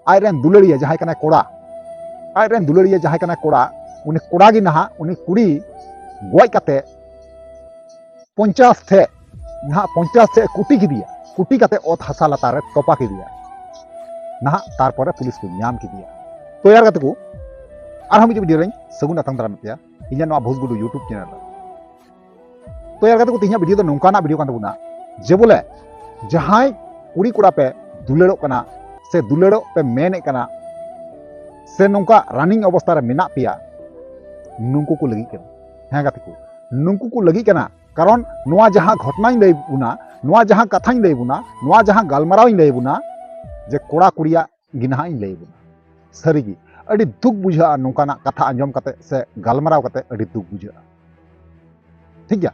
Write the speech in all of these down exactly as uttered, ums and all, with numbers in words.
ᱟᱡᱨᱮᱱ ᱫᱩᱞᱟᱹᱲᱤᱭᱟᱹ ᱡᱟᱦᱟᱸᱭ ᱠᱟᱱᱟᱭ ᱠᱚᱲᱟ, ᱟᱡᱨᱮᱱ ᱫᱩᱞᱟᱹᱲᱤᱭᱟᱹ ᱡᱟᱦᱟᱸᱭ ᱠᱟᱱᱟᱭ ᱠᱚᱲᱟ, ᱩᱱᱤ ᱠᱚᱲᱟ ᱜᱮ ᱱᱟᱦᱟᱜ ᱩᱱᱤ ᱠᱩᱲᱤ ᱜᱚᱡ ᱠᱟᱛᱮ ᱯᱚᱧᱪᱟᱥ ᱴᱷᱮᱡ, ᱱᱟᱦᱟᱜ ᱯᱚᱧᱪᱟᱥ ᱴᱷᱮᱡ ᱠᱩᱴᱤ ᱠᱮᱫᱮᱭᱟ, ᱠᱩᱴᱤ ᱠᱟᱛᱮ ᱚᱛ ᱦᱟᱥᱟ ᱞᱟᱛᱟᱨ ᱨᱮ ᱛᱚᱯᱟ ᱠᱮᱫᱮᱭᱟ᱾ ᱱᱟᱦᱟᱜ ᱛᱟᱨᱯᱚᱨᱮ ᱯᱩᱞᱤᱥ ᱠᱚ ᱧᱟᱢ ᱠᱮᱫᱮᱭᱟ᱾ ᱛᱚ ᱭᱟᱨ ᱜᱟᱛᱮ ᱠᱚ, ᱟᱨᱦᱚᱸ ᱢᱤᱫᱴᱮᱡ ᱵᱷᱤᱰᱤᱭᱳ ᱨᱮᱧ ᱥᱟᱹᱜᱩᱱ ᱟᱛᱟᱝ ᱫᱟᱨᱟᱢᱮᱫ ᱯᱮᱭᱟ ᱤᱧᱟᱹᱜ ᱱᱚᱣᱟ ᱵᱷᱩᱥᱜᱩᱰᱩ YouTube ᱪᱮᱱᱮᱞ ᱨᱮ᱾ ᱛᱚ ᱭᱟᱨ ᱜᱟᱛᱮ ᱠᱚ, ᱛᱮᱦᱮᱧᱟᱜ ᱵᱷᱤᱰᱤᱭᱳ ᱫᱚ ᱱᱚᱝᱠᱟᱱᱟᱜ ᱵᱷᱤᱰᱤᱭᱳ ᱠᱟᱱ ᱛᱟᱵᱚᱱᱟ ᱡᱮ ᱵᱚᱞᱮ ᱡᱟᱦᱟᱸᱭ ᱠᱩᱲᱤ ᱠᱚᱲᱟ ᱯᱮ ᱫᱩᱞᱟᱹᱲᱚᱜ ᱠᱟᱱᱟ ᱥᱮ ᱫᱩᱞᱟᱹᱲᱚᱜ ᱯᱮ ᱢᱮᱱᱮᱫ ᱠᱟᱱᱟ ᱥᱮ ᱱᱚᱝᱠᱟ ᱨᱟᱱᱤᱝ ᱚᱵᱚᱥᱛᱟ ᱨᱮ ᱢᱮᱱᱟᱜ ᱯᱮᱭᱟ, ᱱᱩᱠᱩ ᱠᱚ ᱞᱟᱹᱜᱤᱫ ᱠᱟᱱᱟ᱾ ᱦᱮᱸ ᱜᱟᱛᱮ ᱠᱚ, ᱱᱩᱠᱩ ᱠᱚ ᱞᱟᱹᱜᱤᱫ ᱠᱟᱱᱟ᱾ ᱠᱟᱨᱚᱱ ᱱᱚᱣᱟ ᱡᱟᱦᱟᱸ ᱜᱷᱚᱴᱱᱟᱧ ᱞᱟᱹᱭ ᱵᱚᱱᱟ, ᱱᱚᱣᱟ ᱡᱟᱦᱟᱸ ᱠᱟᱛᱷᱟᱧ ᱞᱟᱹᱭ ᱵᱚᱱᱟ, ᱱᱚᱣᱟ ᱡᱟᱦᱟᱸ ᱜᱟᱞᱢᱟᱨᱟᱣᱤᱧ ᱞᱟᱹᱭ ᱵᱚᱱᱟ, ᱡᱮ ᱠᱚᱲᱟ ᱠᱩᱲᱤᱭᱟᱜ ᱜᱮ ᱱᱟᱦᱟᱜ ᱤᱧ ᱞᱟᱹᱭ ᱵᱚᱱᱟ᱾ ᱥᱟᱹᱨᱤᱜᱮ ᱟᱹᱰᱤ ᱫᱩᱠ ᱵᱩᱡᱷᱟᱹᱜᱼᱟ ᱱᱚᱝᱠᱟᱱᱟᱜ ᱠᱟᱛᱷᱟ ᱟᱸᱡᱚᱢ ᱠᱟᱛᱮ ᱥᱮ ᱜᱟᱞᱢᱟᱨᱟᱣ ᱠᱟᱛᱮ ᱟᱹᱰᱤ ᱫᱩᱠ ᱵᱩᱡᱷᱟᱹᱜᱼᱟ᱾ ᱴᱷᱤᱠ ᱜᱮᱭᱟ?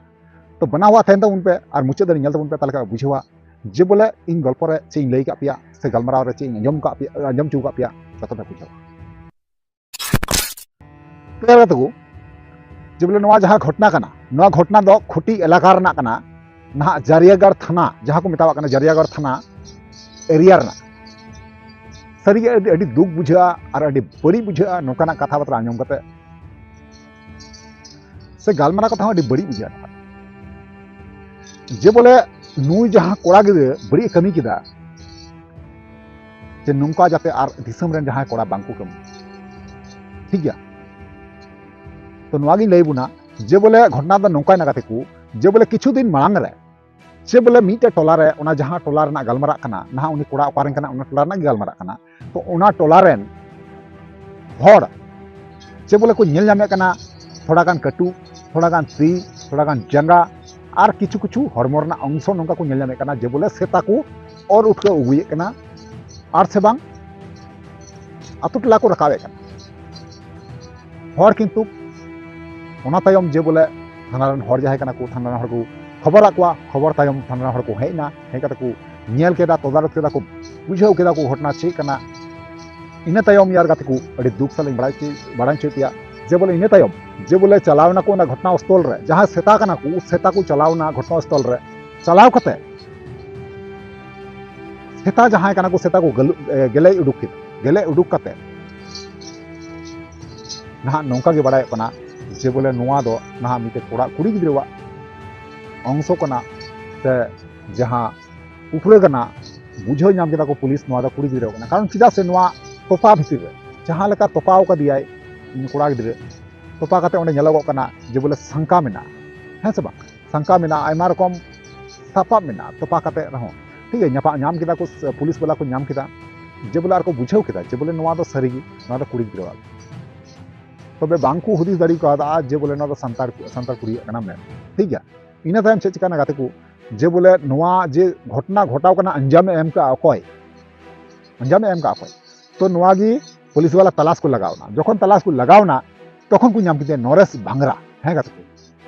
ᱛᱚ ᱵᱮᱱᱟᱣ ᱟᱜ ᱛᱟᱦᱮᱱ ᱛᱟᱵᱚᱱ ᱯᱮ ᱟᱨ ᱢᱩᱪᱟᱹᱫ ᱫᱷᱟᱹᱨᱤᱡ ᱧᱮᱞ ᱛᱟᱵᱚᱱ ᱯᱮ, ᱛᱟᱦᱚᱞᱮ ᱠᱷᱟᱱ ᱵᱩᱡᱷᱟᱹᱣᱟ ᱡᱮ ᱵᱚᱞᱮ ᱤᱧ ᱜᱚᱞᱯᱚ ᱨᱮ ᱪᱮᱫ ᱤᱧ ᱞᱟᱹᱭ ᱠᱟᱜ ᱯᱮᱭᱟ ᱥᱮ ᱜᱟᱞᱢᱟᱨᱟᱣ ᱨᱮ ᱪᱮᱫ ᱤᱧ ᱟᱸᱡᱚᱢ ᱠᱟᱜ ᱯᱮᱭᱟ, ᱟᱸᱡᱚᱢ ᱦᱚᱪᱚ ᱠᱟᱜ ᱯᱮᱭᱟ, ᱡᱚᱛᱚ ᱯᱮ ᱵᱩᱡᱷᱟᱹᱣᱟ᱾ ᱛᱚ ᱜᱟᱛᱮ ᱠᱚ, ᱡᱮ ᱵᱚᱞᱮ ᱱᱚᱣᱟ ᱡᱟᱦᱟᱸ ᱜᱷᱚᱴᱱᱟ ᱠᱟᱱᱟ, ᱱᱚᱣᱟ ᱜᱷᱚᱴᱱᱟ ᱫᱚ ᱠᱷᱩᱴᱤ ᱮᱞᱟᱠᱟ ᱨᱮᱱᱟᱜ ᱠᱟᱱᱟ, ᱱᱟᱦᱟᱜ ᱡᱟᱨᱤᱭᱟᱜᱟᱲ ᱛᱷᱟᱱᱟ, ᱡᱟᱦᱟᱸ ᱠᱚ ᱢᱮᱛᱟᱣᱟᱜ ᱠᱟᱱᱟ ᱡᱟᱨᱤᱭᱟᱜᱟᱲ ᱛᱷᱟᱱᱟ ᱮᱨᱤᱭᱟ ᱨᱮᱱᱟᱜ᱾ ᱥᱟᱹᱨᱤᱜᱮ ᱟᱹᱰᱤ, ᱟᱹᱰᱤ ᱫᱩᱠ ᱵᱩᱡᱷᱟᱹᱜᱼᱟ ᱟᱨ ᱟᱹᱰᱤ ᱵᱟᱹᱲᱤᱡ ᱵᱩᱡᱷᱟᱹᱜᱼᱟ ᱱᱚᱝᱠᱟᱱᱟᱜ ᱠᱟᱛᱷᱟ ᱵᱟᱛᱨᱟ ᱟᱸᱡᱚᱢ ᱠᱟᱛᱮ᱾ ᱥᱮ ᱜᱟᱞᱢᱟᱨᱟᱣ ᱠᱟᱛᱮ ᱦᱚᱸ ᱟᱹᱰᱤ ᱵᱟᱹᱲᱤᱡ ᱵᱩᱡᱷᱟᱹᱜᱼᱟ᱾ ᱡᱮ ᱵᱚᱞᱮ ᱱᱩᱭ ᱡᱟᱦᱟᱸ ᱠᱚᱲᱟ ᱜᱤᱫᱽᱨᱟᱹ ᱵᱟᱹᱲᱤᱡ ᱮ ᱠᱟᱹᱢᱤ ᱠᱮᱫᱟ, ᱡᱮ ᱱᱚᱝᱠᱟ ᱡᱟᱛᱮ ᱟᱨ ᱫᱤᱥᱚᱢ ᱨᱮᱱ ᱡᱟᱦᱟᱸᱭ ᱠᱚᱲᱟ ᱵᱟᱝ ᱠᱚ ᱠᱟᱹᱢᱤ᱾ ᱴᱷᱤᱠ ᱜᱮᱭᱟ? ᱛᱚ ᱱᱚᱣᱟ ᱜᱤᱧ ᱞᱟᱹᱭ ᱵᱚᱱᱟ ᱡᱮ ᱵᱚᱞᱮ ᱜᱷᱚᱴᱱᱟ ᱫᱚ ᱱᱚᱝᱠᱟᱭᱱᱟ ᱜᱟᱛᱮ ᱠᱚ, ᱡᱮ ᱵᱚᱞᱮ ᱠᱤᱪᱷᱩ ᱫᱤᱱ ᱢᱟᱲᱟᱝ ᱨᱮ ᱪᱮ ᱵᱚᱞᱮ ᱢᱤᱫᱴᱮᱡ ᱴᱚᱞᱟ ᱨᱮ, ᱚᱱᱟ ᱡᱟᱦᱟᱸ ᱴᱚᱞᱟ ᱨᱮᱱᱟᱜ ᱜᱟᱞᱢᱟᱨᱟᱜ ᱠᱟᱱᱟ, ᱱᱟᱦᱟᱜ ᱩᱱᱤ ᱠᱚᱲᱟ ᱚᱠᱟ ᱨᱮᱱ ᱠᱟᱱᱟ, ᱚᱱᱟ ᱴᱚᱞᱟ ᱨᱮᱱᱟᱜ ᱜᱮ ᱜᱟᱞᱢᱟᱨᱟᱜ ᱠᱟᱱᱟ᱾ ᱛᱚ ᱚᱱᱟ ᱴᱚᱞᱟ ᱨᱮᱱ ᱦᱚᱲ ᱪᱮ ᱵᱚᱞᱮ ᱠᱚ ᱧᱮᱞ ᱧᱟᱢᱮᱫ ᱠᱟᱱᱟ, ᱛᱷᱚᱲᱟ ᱜᱟᱱ ᱠᱟᱹᱴᱩᱵ, ᱛᱷᱚᱲᱟ ᱜᱟᱱ ᱛᱤ, ᱛᱷᱚᱲᱟ ᱜᱟᱱ ᱡᱟᱸᱜᱟ, ᱟᱨ ᱠᱤᱪᱷᱩ ᱠᱤᱪᱷᱩ ᱦᱚᱲᱢᱚ ᱨᱮᱱᱟᱜ ᱚᱝᱥᱚ ᱱᱚᱝᱠᱟ ᱠᱚ ᱧᱮᱞ ᱧᱟᱢᱮᱫ ᱠᱟᱱᱟ ᱡᱮ ᱵᱚᱞᱮ ᱥᱮᱛᱟ ᱠᱚ ᱚᱨ ᱩᱴᱠᱟᱹᱣ ᱟᱹᱜᱩᱭᱮᱫ ᱠᱟᱱᱟ, ᱟᱨ ᱥᱮ ᱵᱟᱝ ᱟᱛᱳ ᱴᱚᱞᱟ ᱠᱚ ᱨᱟᱠᱟᱵᱮᱫ ᱠᱟᱱᱟ᱾ ᱦᱚᱲ ᱠᱤᱱᱛᱩ ᱚᱱᱟ ᱛᱟᱭᱚᱢ ᱡᱮ ᱵᱚᱞᱮ ᱛᱷᱟᱱᱟ ᱨᱮᱱ ᱦᱚᱲ ᱡᱟᱦᱟᱸᱭ ᱠᱟᱱᱟ ᱠᱚ, ᱛᱷᱟᱱᱟ ᱨᱮᱱ ᱦᱚᱲ ᱠᱚ ᱠᱷᱚᱵᱚᱨᱟᱫ ᱠᱚᱣᱟ, ᱠᱷᱚᱵᱚᱨ ᱛᱟᱭᱚᱢ ᱛᱷᱟᱱᱟ ᱨᱮᱱ ᱦᱚᱲ ᱠᱚ ᱦᱮᱡ ᱮᱱᱟ, ᱦᱮᱡ ᱠᱟᱛᱮ ᱠᱚ ᱧᱮᱞ ᱠᱮᱫᱟ, ᱛᱚᱫᱟᱨᱚᱛ ᱠᱮᱫᱟ ᱠᱚ, ᱵᱩᱡᱷᱟᱹᱣ ᱠᱮᱫᱟ ᱠᱚ ᱜᱷᱚᱴᱚᱱᱟ ᱪᱮᱫ ᱠᱟᱱᱟ᱾ ᱤᱱᱟᱹ ᱛᱟᱭᱚᱢ ᱭᱟᱨ ᱜᱟᱛᱮ ᱠᱚ ᱟᱹᱰᱤ ᱫᱩᱠ ᱥᱟᱞᱟᱜ ᱤᱧ ᱵᱟᱲᱟᱭ ᱦᱚᱪᱚᱭ, ᱵᱟᱲᱟᱭ ᱦᱚᱪᱚᱭᱮᱫ ᱯᱮᱭᱟ ᱡᱮ ᱵᱚᱞᱮ ᱤᱱᱟᱹ ᱛᱟᱭᱚᱢ ᱡᱮ ᱵᱚᱞᱮ ᱪᱟᱞᱟᱣ ᱮᱱᱟ ᱠᱚ ᱚᱱᱟ ᱜᱷᱚᱴᱚᱱᱟ ᱥᱛᱷᱚᱞ ᱨᱮ, ᱡᱟᱦᱟᱸᱭ ᱥᱮᱛᱟ ᱠᱟᱱᱟ ᱠᱚ, ᱥᱮᱛᱟ ᱠᱚ ᱪᱟᱞᱟᱣ ᱮᱱᱟ ᱜᱷᱚᱴᱚᱱᱟ ᱥᱛᱷᱚᱞ ᱨᱮ, ᱪᱟᱞᱟᱣ ᱠᱟᱛᱮ ᱥᱮᱛᱟ ᱡᱟᱦᱟᱸᱭ ᱠᱟᱱᱟ ᱠᱚ, ᱥᱮᱛᱟ ᱠᱚ ᱜᱮᱞᱮᱡ ᱩᱰᱩᱠ ᱠᱮᱫᱟ᱾ ᱜᱮᱞᱮᱡ ᱩᱰᱩᱠ ᱠᱟᱛᱮ ᱱᱟᱦᱟᱜ ᱱᱚᱝᱠᱟ ᱜᱮ ᱵᱟᱲᱟᱭᱚᱜ ᱠᱟᱱᱟ ᱡᱮ ᱵᱚᱞᱮ ᱱᱚᱣᱟ ᱫᱚ ᱱᱟᱦᱟᱜ ᱢᱤᱫᱴᱮᱱ ᱠᱚᱲᱟ, ᱠᱩᱲᱤ ᱜᱤᱫᱽᱨᱟᱹᱣᱟᱜ ᱚᱝᱥᱚ ᱠᱟᱱᱟ, ᱥᱮ ᱡᱟᱦᱟᱸ ᱩᱯᱨᱟᱹ ᱠᱟᱱᱟ, ᱵᱩᱡᱷᱟᱹᱣ ᱧᱟᱢ ᱠᱮᱫᱟ ᱠᱚ ᱯᱩᱞᱤᱥ ᱱᱚᱣᱟ ᱫᱚ ᱠᱩᱲᱤ ᱜᱤᱫᱽᱨᱟᱹ ᱠᱟᱱᱟ᱾ ᱠᱟᱨᱚᱱ ᱪᱮᱫᱟᱜ ᱥᱮ ᱱᱚᱣᱟ ᱛᱚᱯᱟ ᱵᱷᱤᱛᱤᱨ ᱨᱮ ᱡᱟᱦᱟᱸ ᱞᱮᱠᱟ ᱛᱚᱯᱟᱣ ᱠᱟᱫᱮᱭᱟᱭ ᱩᱱᱤ ᱠᱚᱲᱟ ᱜᱤᱫᱽᱨᱟᱹ, ᱛᱚᱯᱟ ᱠᱟᱛᱮ ᱚᱸᱰᱮ ᱧᱮᱞᱚᱜᱚᱜ ᱠᱟᱱᱟ ᱡᱮ ᱵᱚᱞᱮ ᱥᱟᱝᱠᱟ ᱢᱮᱱᱟᱜᱼᱟ, ᱦᱮᱸ ᱥᱮ ᱵᱟᱝ? ᱥᱟᱝᱠᱟ ᱢᱮᱱᱟᱜᱼᱟ, ᱟᱭᱢᱟ ᱨᱚᱠᱚᱢ ᱥᱟᱯᱟᱵ ᱢᱮᱱᱟᱜᱼᱟ ᱛᱚᱯᱟ ᱠᱟᱛᱮ ᱨᱮᱦᱚᱸ, ᱴᱷᱤᱠ ᱜᱮᱭᱟ᱾ ᱧᱟᱯᱟ-, ᱧᱟᱢ ᱠᱮᱫᱟ ᱠᱚ, ᱯᱩᱞᱤᱥ ᱵᱟᱞᱟ ᱠᱚ ᱧᱟᱢ ᱠᱮᱫᱟ, ᱡᱮ ᱵᱚᱞᱮ ᱟᱨ ᱠᱚ ᱵᱩᱡᱷᱟᱹᱣ ᱠᱮᱫᱟ ᱡᱮ ᱵᱚᱞᱮ ᱱᱚᱣᱟ ᱫᱚ ᱥᱟᱹᱨᱤ ᱜᱮ, ᱱᱚᱣᱟ ᱫᱚ ᱠᱩᱲᱤ ᱜᱤᱫᱽᱨᱟᱹᱣᱟᱜ᱾ ᱛᱚᱵᱮ ᱵᱟᱝ ᱠᱚ ᱦᱩᱫᱤᱥ ᱫᱟᱲᱮ ᱠᱟᱣᱫᱟ ᱡᱮ ᱵᱚᱞᱮ ᱱᱚᱣᱟ ᱫᱚ ᱥᱟᱱᱛᱟᱲ, ᱥᱟᱱᱛᱟᱲ ᱠᱩᱲᱤᱭᱟᱜ ᱠᱟᱱᱟ ᱢᱮᱱ, ᱴᱷᱤᱠ ᱜᱮᱭᱟ᱾ ᱤᱱᱟᱹ ᱛᱟᱭᱚᱢ ᱪᱮᱫ ᱪᱤᱠᱟᱹᱭᱱᱟ ᱜᱟᱛᱮ ᱠᱚ, ᱡᱮ ᱵᱚᱞᱮ ᱱᱚᱣᱟ ᱡᱮ ᱜᱷᱚᱴᱚᱱᱟ ᱜᱷᱚᱴᱟᱣ ᱠᱟᱱᱟ, ᱟᱧᱡᱟᱢᱮ ᱮᱢ ᱠᱟᱜᱼᱟ ᱚᱠᱚᱭ, ᱟᱧᱡᱟᱢᱮ ᱮᱢ ᱠᱟᱜᱼᱟ ᱚᱠᱚᱭ, ᱛᱚ ᱱᱚᱣᱟ ᱜᱮ ᱯᱩᱞᱤᱥ ᱵᱟᱞᱟ ᱛᱟᱞᱟᱥ ᱠᱚ ᱞᱟᱜᱟᱣᱱᱟ᱾ ᱡᱚᱠᱷᱚᱱ ᱛᱟᱞᱟᱥ ᱠᱚ ᱞᱟᱜᱟᱣᱱᱟ, ᱛᱚᱠᱷᱚᱱ ᱠᱚ ᱧᱟᱢ ᱠᱮᱫᱮᱭᱟ ᱱᱚᱨᱮᱥ ᱵᱷᱟᱝᱨᱟ᱾ ᱦᱮᱸ ᱜᱟᱛᱮ ᱠᱚ,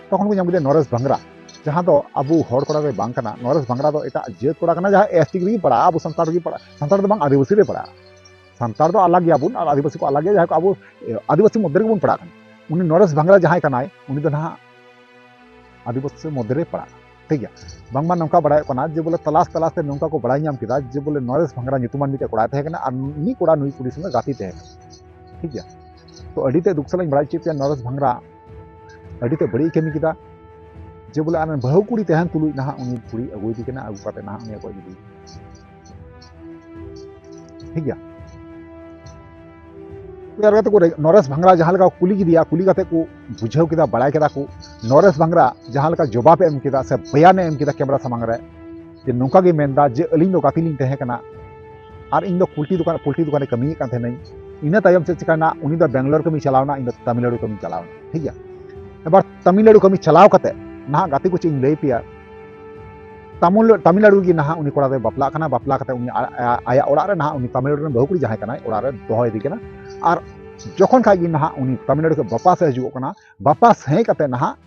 ᱛᱚᱠᱷᱚᱱ ᱠᱚ ᱧᱟᱢ ᱠᱮᱫᱮᱭᱟ ᱱᱚᱨᱮᱥ ᱵᱷᱟᱝᱨᱟ, ᱡᱟᱦᱟᱸ ᱫᱚ ᱟᱵᱚ ᱦᱚᱲ ᱠᱚᱲᱟ ᱫᱚ ᱵᱟᱝ ᱠᱟᱱᱟ᱾ ᱱᱚᱨᱮᱥ ᱵᱷᱟᱝᱨᱟ ᱫᱚ ᱮᱴᱟᱜ ᱡᱟᱹᱛ ᱠᱚᱲᱟ ᱠᱟᱱᱟ, ᱡᱟᱦᱟᱸ ᱮᱥ ᱴᱤ ᱨᱮᱜᱮ ᱯᱟᱲᱟᱜᱼᱟ, ᱟᱵᱚ ᱥᱟᱱᱛᱟᱲ ᱨᱮᱜᱮ ᱯᱟᱲᱟᱜᱼᱟ, ᱥᱟᱱᱛᱟᱲ ᱫᱚ ᱵᱟᱝ, ᱟᱹᱫᱤᱵᱟᱹᱥᱤ ᱨᱮ ᱯᱟᱲᱟᱜᱼᱟ᱾ ᱥᱟᱱᱛᱟᱲ ᱫᱚ ᱟᱞᱟᱜ ᱜᱮᱭᱟᱵᱚᱱ ᱟᱨ ᱟᱹᱫᱤᱵᱟᱹᱥᱤ ᱠᱚ ᱟᱞᱟᱜ ᱜᱮᱭᱟ, ᱡᱟᱦᱟᱸᱭ ᱠᱚ ᱟᱵᱚ, ᱮ, ᱟᱹᱫᱤᱵᱟᱹᱥᱤ ᱢᱚᱫᱽᱫᱷᱮ ᱨᱮᱜᱮ ᱵᱚᱱ ᱯᱟᱲᱟᱜ ᱠᱟᱱᱟ᱾ ᱩᱱᱤ ᱱᱚᱨᱮᱥ ᱵᱷᱟᱝᱨᱟ ᱡᱟᱦᱟᱸᱭ ᱠᱟᱱᱟᱭ, ᱩᱱᱤ ᱫᱚ ᱱᱟᱦᱟᱜ ᱟᱹᱫᱤᱵᱟᱹᱥᱤ ᱢᱚᱫᱽᱫᱷᱮ ᱨᱮ ᱯᱟᱲᱟᱜ ᱠᱟᱱᱟ, ᱴᱷᱤᱠ ᱜᱮᱭᱟ᱾ ᱵᱟᱝᱢᱟ ᱱᱚᱝᱠᱟ ᱵᱟᱲᱟᱭᱚᱜ ᱠᱟᱱᱟ ᱡᱮ ᱵᱚᱞᱮ ᱛᱟᱞᱟᱥ ᱛᱟᱞᱟᱥ ᱛᱮ ᱱᱚᱝᱠᱟ ᱠᱚ ᱵᱟᱲᱟᱭ ᱧᱟᱢ ᱠᱮᱫᱟ ᱡᱮ ᱵᱚᱞᱮ ᱱᱚᱨᱮᱥ ᱵᱷᱟᱝᱨᱟ ᱧᱩᱛᱩᱢᱟᱱ ᱢᱤᱫᱴᱮᱡ ᱠᱚᱲᱟᱭ ᱛᱟᱦᱮᱸ ᱠᱟᱱᱟ ᱟᱨ ᱩᱱᱤ ᱠᱚᱲᱟ ᱱᱩᱭ ᱠᱩᱲᱤ ᱥᱚᱸᱜᱮ ᱜᱟᱛᱮ ᱛᱟᱦᱮᱸ ᱠᱟᱱᱟ, ᱴᱷᱤᱠ ᱜᱮᱭᱟ᱾ ᱛᱚ ᱟᱹᱰᱤ ᱛᱮ ᱫᱩᱠ ᱥᱟᱞᱟᱜ ᱤᱧ ᱵᱟᱲᱟᱭ ᱦᱚᱪᱚᱭᱮᱫ ᱯᱮᱭᱟ, ᱱᱚᱨᱮᱥ ᱵᱷᱟᱝᱨᱟ ᱟᱹᱰᱤ ᱛᱮ ᱵᱟᱹᱲᱤᱡ ᱮ ᱠᱟᱹᱢᱤ ᱠᱮᱫᱟ᱾ ᱡᱮ ᱵᱚᱞᱮ ᱟᱨ ᱵᱟᱹᱦᱩ ᱠᱩᱲᱤ ᱛᱟᱦᱮᱱ ᱛᱩᱞᱩᱡ ᱱᱟᱦᱟᱜ ᱩᱱᱤ ᱠᱩᱲᱤ ᱟᱹᱜᱩᱭᱮᱫᱮ ᱠᱟᱱᱟ, ᱟᱹᱜᱩ ᱠᱟᱛᱮ ᱱᱟᱦᱟᱜ ᱩᱱᱤ ᱜᱚᱡ ᱤᱫᱤᱭᱮ ᱠᱟᱱᱟ᱾ ᱴᱷᱤᱠ ᱜᱮᱭᱟ᱾ ᱛᱚ ᱟᱨ ᱜᱟᱛᱮ ᱠᱚ, ᱱᱚᱨᱮᱥ ᱵᱷᱟᱝᱨᱟ ᱡᱟᱦᱟᱸ ᱞᱮᱠᱟ ᱠᱚ ᱠᱩᱞᱤ ᱠᱮᱫᱮᱭᱟ, ᱠᱩᱞᱤ ᱠᱟᱛᱮ ᱠᱚ ᱵᱩᱡᱷᱟᱹᱣ ᱠᱮᱫᱟ, ᱵᱟᱲᱟᱭ ᱠᱮᱫᱟ ᱠᱚ, ᱱᱚᱨᱮᱥ ᱵᱷᱟᱝᱨᱟ ᱡᱟᱦᱟᱸ ᱞᱮᱠᱟ ᱡᱚᱵᱟᱵ ᱮ ᱮᱢ ᱠᱮᱫᱟ ᱥᱮ ᱵᱚᱭᱟᱱ ᱮ ᱮᱢ ᱠᱮᱫᱟ ᱠᱮᱢᱨᱟ ᱥᱟᱢᱟᱝ ᱨᱮ, ᱡᱮ ᱱᱚᱝᱠᱟ ᱜᱮ ᱢᱮᱱᱫᱟ ᱡᱮ ᱟᱹᱞᱤᱧ ᱫᱚ ᱜᱟᱛᱮ ᱞᱤᱧ ᱛᱟᱦᱮᱸ ᱠᱟᱱᱟ ᱟᱨ ᱤᱧ ᱫᱚ ᱯᱳᱞᱴᱤ ᱫᱚᱠᱟᱱ, ᱯᱳᱞᱴᱤ ᱫᱚᱠᱟᱱ ᱨᱮ ᱠᱟᱹᱢᱤᱭᱮᱫ ᱠᱟᱱ ᱛᱟᱦᱮᱱᱟᱹᱧ᱾ ᱤᱱᱟᱹ ᱛᱟᱭᱚᱢ ᱪᱮᱫ ᱪᱤᱠᱟᱭᱱᱟ, ᱩᱱᱤ ᱫᱚ ᱵᱮᱝᱜᱟᱞᱳᱨ ᱠᱟᱹᱢᱤ ᱪᱟᱞᱟᱣᱱᱟ, ᱤᱧ ᱫᱚ ᱛᱟᱢᱤᱞᱱᱟᱲᱩ ᱠᱟᱹᱢᱤ ᱪᱟᱞᱟᱣᱱᱟ, ᱴᱷᱤᱠ ᱜᱮᱭᱟ᱾ ᱮᱵᱟᱨ ᱛᱟᱢᱤᱞᱱᱟᱲᱩ ᱠᱟᱹᱢᱤ ᱪᱟᱞᱟᱣ ᱠᱟᱛᱮ ᱱᱟᱦᱟᱜ ᱜᱟᱛᱮ ᱠᱚ ᱪᱮᱫ ᱤᱧ ᱞᱟᱹᱭ ᱯᱮᱭᱟ, ᱛᱟᱢᱤᱞ-, ᱛᱟᱢᱤᱞᱱᱟᱲᱩ ᱨᱮᱜᱮ ᱱᱟᱦᱟᱜ ᱩᱱᱤ ᱠᱚᱲᱟ ᱫᱚᱭ ᱵᱟᱯᱞᱟᱜ ᱠᱟᱱᱟ᱾ ᱵᱟᱯᱞᱟ ᱠᱟᱛᱮ ᱩᱱᱤ ᱟ-, ᱟ-, ᱟᱭᱟᱜ ᱚᱲᱟᱜ ᱨᱮ ᱱᱟᱦᱟᱜ ᱩᱱᱤ ᱛᱟᱢᱤᱞᱱᱟᱲᱩ ᱨᱮᱱ ᱵᱟᱹᱦᱩ ᱠᱩᱲᱤ ᱡᱟᱦᱟᱸᱭ ᱠᱟᱱᱟᱭ, ᱚᱲᱟᱜ ᱨᱮ ᱫᱚᱦᱚᱭᱮᱫᱮ ᱠᱟᱱᱟ᱾ ᱟᱨ ᱡᱚᱠᱷᱚᱱ ᱠᱷᱟᱡ ᱜᱮ ᱱᱟᱦᱟᱜ ᱩᱱᱤ ᱛᱟᱢᱤᱞᱱᱟᱲᱩ ᱠᱷᱚᱱ ᱵᱟᱯᱟᱥ ᱮ ᱦᱤᱡᱩᱜᱚᱜ ᱠᱟᱱᱟ, ᱵᱟᱯᱟᱥ ᱦᱮᱡ ᱠᱟᱛᱮ ᱱᱟᱦᱟᱜ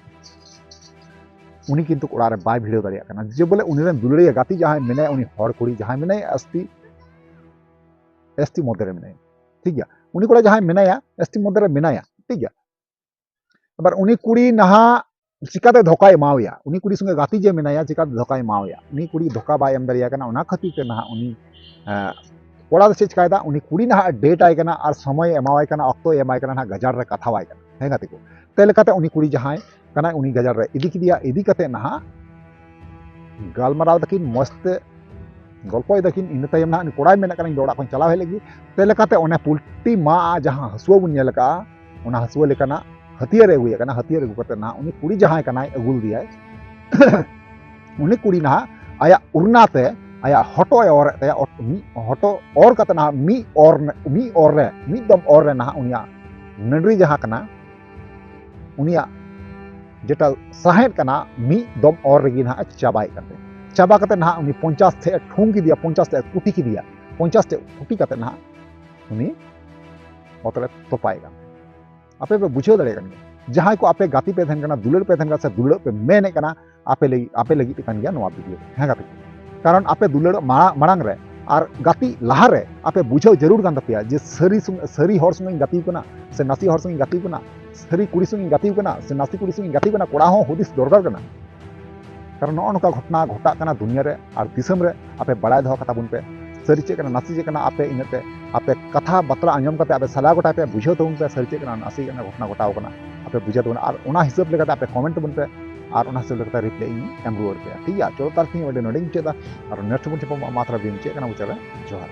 ᱩᱱᱤ ᱠᱤᱱᱛᱩ ᱚᱲᱟᱜ ᱨᱮ ᱵᱟᱭ ᱵᱷᱤᱲᱟᱹᱣ ᱫᱟᱲᱮᱭᱟᱜ ᱠᱟᱱᱟ᱾ ᱡᱮ ᱵᱚᱞᱮ ᱩᱱᱤ ᱨᱮᱱ ᱫᱩᱞᱟᱹᱲᱤᱭᱟᱹ ᱜᱟᱛᱮ ᱡᱟᱦᱟᱸᱭ ᱢᱮᱱᱟᱭᱟ, ᱩᱱᱤ ᱦᱚᱲ ᱠᱩᱲᱤ ᱡᱟᱦᱟᱸᱭ ᱢᱮᱱᱟᱭᱟ, ᱮᱥ ᱴᱤ, ᱮᱥ ᱴᱤ ᱢᱚᱫᱽᱫᱷᱮ ᱨᱮ ᱢᱮᱱᱟᱭᱟ, ᱴᱷᱤᱠ ᱜᱮᱭᱟ᱾ ᱩᱱᱤ ᱠᱚᱲᱟ ᱡᱟᱦᱟᱸᱭ ᱢᱮᱱᱟᱭᱟ, ᱮᱥ ᱴᱤ ᱢᱚᱫᱽᱫᱷᱮ ᱨᱮ ᱢᱮᱱᱟᱭᱟ, ᱴᱷᱤᱠ ᱜᱮᱭᱟ᱾ ᱮᱵᱟᱨ ᱩᱱᱤ ᱠᱩᱲᱤ ᱱᱟᱦᱟᱜ ᱪᱤᱠᱟᱛᱮ ᱫᱷᱳᱠᱟᱭ ᱮᱢᱟᱣᱟᱭᱟ? ᱩᱱᱤ ᱠᱩᱲᱤ ᱥᱚᱸᱜᱮ ᱜᱟᱛᱮ ᱡᱮ ᱢᱮᱱᱟᱭᱟ, ᱪᱤᱠᱟᱛᱮ ᱫᱷᱳᱠᱟᱭ ᱮᱢᱟᱣᱟᱭᱟ? ᱩᱱᱤ ᱠᱩᱲᱤ ᱫᱷᱳᱠᱟ ᱵᱟᱭ ᱮᱢ ᱫᱟᱲᱮᱭᱟᱭ ᱠᱟᱱᱟ, ᱚᱱᱟ ᱠᱷᱟᱹᱛᱤᱨ ᱛᱮ ᱱᱟᱦᱟᱜ ᱩᱱᱤ, ᱮᱸ, ᱠᱚᱲᱟ ᱫᱚ ᱪᱮᱫ ᱪᱤᱠᱟᱭᱮᱫᱟ? ᱩᱱᱤ ᱠᱩᱲᱤ ᱱᱟᱦᱟᱜ ᱰᱮᱴ ᱟᱭ ᱠᱟᱱᱟ ᱟᱨ ᱥᱚᱢᱚᱭ ᱮᱢᱟᱣᱟᱭ ᱠᱟᱱᱟ, ᱚᱠᱛᱚ ᱮᱢᱟᱭ ᱠᱟᱱᱟ, ᱱᱟᱦᱟᱜ ᱜᱟᱡᱟᱲ ᱨᱮ ᱠᱟᱛᱷᱟᱣᱟᱭ ᱠᱟᱱᱟ᱾ ᱦᱮᱸ ᱜᱟᱛᱮ ᱠᱚ, ᱛᱮ ᱞᱮᱠᱟᱛᱮ ᱩᱱᱤ ᱠᱩᱲᱤ ᱡᱟᱦᱟᱸᱭ ᱠᱟᱱᱟᱭ, ᱩᱱᱤ ᱜᱟᱡᱟᱲ ᱨᱮ ᱤᱫᱤ ᱠᱮᱫᱮᱭᱟ᱾ ᱤᱫᱤ ᱠᱟᱛᱮ ᱱᱟᱦᱟᱜ ᱜᱟᱞᱢᱟᱨᱟᱣ ᱫᱟᱹᱠᱤᱱ ᱢᱚᱡᱽ ᱛᱮ, ᱜᱚᱞᱯᱚᱭ ᱫᱟᱹᱠᱤᱱ᱾ ᱤᱱᱟᱹ ᱛᱟᱭᱚᱢ ᱱᱟᱦᱟᱜ ᱩᱱᱤ ᱠᱚᱲᱟᱭ ᱢᱮᱱᱮᱫ ᱠᱟᱱᱟ, "ᱤᱧ ᱫᱚ ᱚᱲᱟᱜ ᱠᱷᱚᱱ ᱪᱟᱞᱟᱣ ᱦᱮᱡ ᱞᱮᱱ ᱜᱮ᱾" ᱛᱮ ᱞᱮᱠᱟᱛᱮ ᱚᱱᱮ ᱯᱩᱞᱴᱤ ᱢᱟᱜ ᱟᱜ ᱡᱟᱦᱟᱸ ᱦᱟᱹᱥᱩᱣᱟᱹ ᱵᱚᱱ ᱧᱮᱞ ᱟᱠᱟᱫᱼᱟ, ᱚᱱᱟ ᱦᱟᱹᱥᱩᱣᱟᱹ ᱞᱮᱠᱟᱱᱟᱜ ᱦᱟᱹᱛᱭᱟᱹᱨ ᱮ ᱟᱹᱜᱩᱭᱮᱫ ᱠᱟᱱᱟ᱾ ᱦᱟᱹᱛᱭᱟᱹᱨ ᱟᱹᱜᱩ ᱠᱟᱛᱮ ᱱᱟᱦᱟᱜ ᱩᱱᱤ ᱠᱩᱲᱤ ᱡᱟᱦᱟᱸᱭ ᱠᱟᱱᱟᱭ, ᱟᱹᱜᱩ ᱞᱮᱫᱮᱭᱟᱭ, ᱩᱱᱤ ᱠᱩᱲᱤ ᱱᱟᱦᱟᱜ ᱟᱭᱟᱜ ᱩᱨᱱᱟ ᱛᱮ ᱟᱭᱟᱜ ᱦᱚᱴᱚᱜ ᱮ ᱚᱨᱮᱫ ᱛᱟᱭᱟ᱾ ᱚᱴ-, ᱢᱤᱫ ᱦᱚᱴᱚᱜ ᱚᱨ ᱠᱟᱛᱮ ᱱᱟᱦᱟᱜ ᱢᱤᱫ ᱚᱨ, ᱢᱤᱫ ᱚᱨ ᱨᱮ, ᱢᱤᱫ ᱫᱚᱢ ᱚᱨ ᱨᱮ ᱱᱟᱦᱟᱜ ᱩᱱᱤᱭᱟᱜ ᱱᱟᱹᱰᱨᱤ ᱡᱟᱦᱟᱸ ᱠᱟᱱᱟ, ᱩᱱᱤᱭᱟᱜ ᱡᱮᱴᱟ ᱥᱟᱦᱮᱫ ᱠᱟᱱᱟ, ᱢᱤᱫ ᱫᱚᱢ ᱚᱨ ᱨᱮᱜᱮ ᱱᱟᱦᱟᱜ ᱮ ᱪᱟᱵᱟᱭᱮᱫ ᱠᱟᱱ ᱛᱟᱭᱟ᱾ ᱪᱟᱵᱟ ᱠᱟᱛᱮ ᱱᱟᱦᱟᱜ ᱩᱱᱤ ᱯᱚᱧᱪᱟᱥ ᱴᱷᱮᱡ ᱮ ᱴᱷᱩᱝ ᱠᱮᱫᱮᱭᱟ, ᱯᱚᱧᱪᱟᱥ ᱴᱷᱮᱡ ᱮ ᱠᱩᱴᱤ ᱠᱮᱫᱮᱭᱟ, ᱯᱚᱧᱪᱟᱥ ᱴᱷᱮᱡ ᱠᱩᱴᱤ ᱠᱟᱛᱮ ᱱᱟᱦᱟᱜ ᱩᱱᱤ ᱚᱛ ᱨᱮ ᱛᱚᱯᱟᱭ ᱠᱟᱱ᱾ ᱟᱯᱮ ᱯᱮ ᱵᱩᱡᱷᱟᱹᱣ ᱫᱟᱲᱮᱭᱟᱜ ᱠᱟᱱ ᱜᱮᱭᱟ, ᱡᱟᱦᱟᱸᱭ ᱠᱚ ᱟᱯᱮ ᱜᱟᱛᱮ ᱯᱮ ᱛᱟᱦᱮᱱ ᱠᱟᱱᱟ, ᱫᱩᱞᱟᱹᱲ ᱯᱮ ᱛᱟᱦᱮᱱ ᱠᱟᱱᱟ, ᱥᱮ ᱫᱩᱞᱟᱹᱲ ᱯᱮ ᱢᱮᱱᱮᱫ ᱠᱟᱱᱟ, ᱟᱯᱮ ᱞᱟᱹᱜᱤᱫ, ᱟᱯᱮ ᱞᱟᱹᱜᱤᱫ ᱛᱮ ᱠᱟᱱ ᱜᱮᱭᱟ ᱱᱚᱣᱟ ᱵᱷᱤᱰᱤᱭᱳ᱾ ᱦᱮᱸ ᱜᱟᱛᱮ ᱠᱚ, ᱠᱟᱨᱚᱱ ᱟᱯᱮ ᱫᱩᱞᱟᱹᱲ ᱢᱟᱲᱟ-, ᱢᱟᱲᱟᱝ ᱨᱮ ᱟᱨ ᱜᱟᱛᱮ ᱞᱟᱦᱟ ᱨᱮ ᱟᱯᱮ ᱵᱩᱡᱷᱟᱹᱣ ᱡᱟᱹᱨᱩᱲ ᱠᱟᱱ ᱛᱟᱯᱮᱭᱟ ᱡᱮ ᱥᱟᱹᱨᱤ ᱥᱩᱢ-, ᱥᱟᱹᱨᱤ ᱦᱚᱲ ᱥᱚᱸᱜᱮᱧ ᱜᱟᱛᱮ ᱠᱟᱱᱟ ᱥᱮ ᱱᱟᱥᱮ ᱦᱚᱲ ᱥᱚᱸᱜᱮᱧ ᱜᱟᱛᱮ ᱠᱟᱱᱟ, ᱥᱟᱹᱨᱤ ᱠᱩᱲᱤ ᱥᱚᱸᱜᱮᱧ ᱜᱟᱛᱮ ᱠᱟᱱᱟ ᱥᱮ ᱱᱟᱥᱮ ᱠᱩᱲᱤ ᱥᱚᱸᱜᱮᱧ ᱜᱟᱛᱮ ᱠᱟᱱᱟ, ᱠᱚᱲᱟ ᱦᱚᱸ ᱦᱩᱫᱤᱥ ᱫᱚᱨᱠᱟᱨ ᱠᱟᱱᱟ᱾ ᱠᱟᱨᱚᱱ ᱱᱚᱜᱼᱚ ᱱᱚᱝᱠᱟ ᱜᱷᱚᱴᱚᱱᱟ ᱜᱷᱚᱴᱟᱜ ᱠᱟᱱᱟ ᱫᱩᱱᱤᱭᱟᱹ ᱨᱮ ᱟᱨ ᱫᱤᱥᱚᱢ ᱨᱮ᱾ ᱟᱯᱮ ᱵᱟᱲᱟᱭ ᱫᱚᱦᱚ ᱠᱟᱛᱟ ᱵᱚᱱ ᱯᱮ, ᱥᱟᱹᱨᱤ ᱪᱮᱫ ᱠᱟᱱᱟ ᱱᱟᱥᱮ ᱪᱮᱫ ᱠᱟᱱᱟ, ᱟᱯᱮ ᱤᱱᱟᱹᱜ ᱛᱮ ᱟᱯᱮ ᱠᱟᱛᱷᱟ ᱵᱟᱛᱨᱟ ᱟᱸᱡᱚᱢ ᱠᱟᱛᱮ ᱟᱯᱮ ᱥᱟᱞᱟ ᱜᱚᱴᱟᱭ ᱯᱮ, ᱵᱩᱡᱷᱟᱹᱣ ᱛᱟᱵᱚᱱ ᱯᱮ ᱥᱟᱹᱨᱤ ᱪᱮᱫ ᱠᱟᱱᱟ ᱱᱟᱥᱮ ᱪᱮᱫ ᱠᱟᱱᱟ ᱜᱷᱚᱴᱚᱱᱟ ᱜᱷᱚᱴᱟᱣ ᱠᱟᱱᱟ, ᱟᱯᱮ ᱵᱩᱡᱷᱟᱹᱣ ᱛᱟᱵᱚᱱᱟ᱾ ᱟᱨ ᱚᱱᱟ ᱦᱤᱥᱟᱹᱵ ᱞᱮᱠᱟᱛᱮ ᱟᱯᱮ ᱠᱚᱢᱮᱱᱴ ᱛᱟᱵᱚᱱ ᱯᱮ, ᱟᱨ ᱚᱱᱟ ᱦᱤᱥᱟᱹᱵ ᱞᱮᱠᱟᱛᱮ ᱨᱤᱯᱞᱟᱭ ᱤᱧ ᱮᱢ ᱨᱩᱣᱟᱹᱲ ᱯᱮᱭᱟ, ᱴᱷᱤᱠ ᱜᱮᱭᱟ? ᱪᱚᱞᱚ ᱛᱟᱦᱞᱮ ᱛᱮᱦᱮᱧ ᱱᱚᱰᱮᱧ ᱢᱩᱪᱟᱹᱫ ᱮᱫᱟ, ᱟᱨ ᱱᱮᱠᱥᱴ ᱵᱚᱱ ᱧᱟᱯᱟᱢᱟ᱾ ᱢᱟ ᱛᱟᱦᱞᱮ ᱵᱤᱱ ᱪᱮᱫ ᱠᱟᱱᱟ ᱢᱩᱪᱟᱹᱫ ᱨᱮ, ᱡᱚᱦᱟᱨ᱾